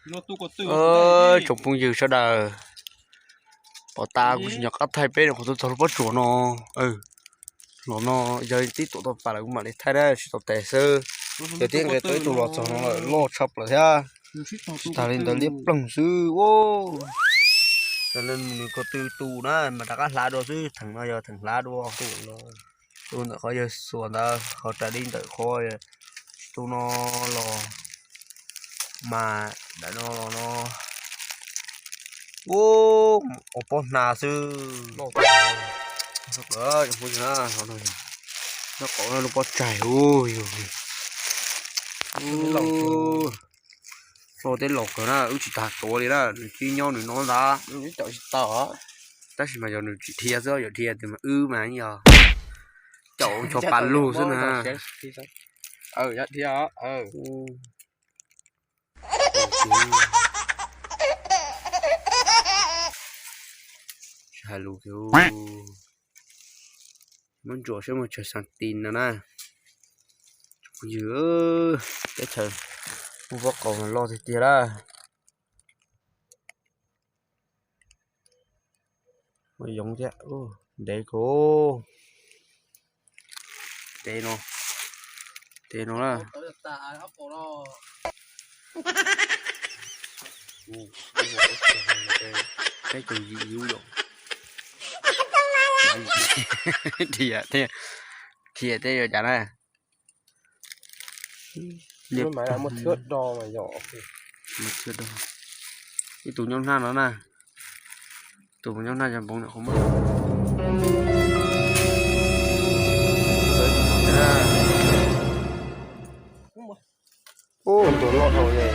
Tsoom phooj ywg sawv daws, pom tas kuv tsis nco qab thaij peb no qhov twb txog lub pob tsuas no. Los no yog tib tuam tau pas lawm kuv mam li thaij na, tsis tau tes xwb. Ces tib nqe tau ib tug los txog no lawm, loj tshaj plaws thiab. Tsis tas li ntawd liab ploog xwb. Nws ko tw tu na mas rov qab hlav dua xwb, theem no yog theem hlav dua. Tu ntawm qhov yawg xuas ntawd, qhov rais dib ntawm qhov tsis tu no los mas daim no los no. Ua pob hna xwb. Nyob qhov lub pob tsaig ub yug. Loj teb laus kawg na, wb tsis tas tuav li na, nws tib nyob nws no ntag. Tab sis mas yog nws tsis dhia xwb, yog dhia tes mas wb mas yog caum ncho pa lug xwb na. Tsis hais lus kiag, muab ntsuas saib muaj tsawg xas tis no na. Tsoom phooj ywg, teb chaws muaj pob qaus mas loj tiag tiag lawm. Muaj yoov thiab, ntev kawg. Tes no, tes no na. Peb caug yim yub yom. Dhia, dhia tej yuav cas na. Ib tug nyob hnab no na. Tus nyob hnab cov npoov qhov muab. Ub, tus loj dhau li.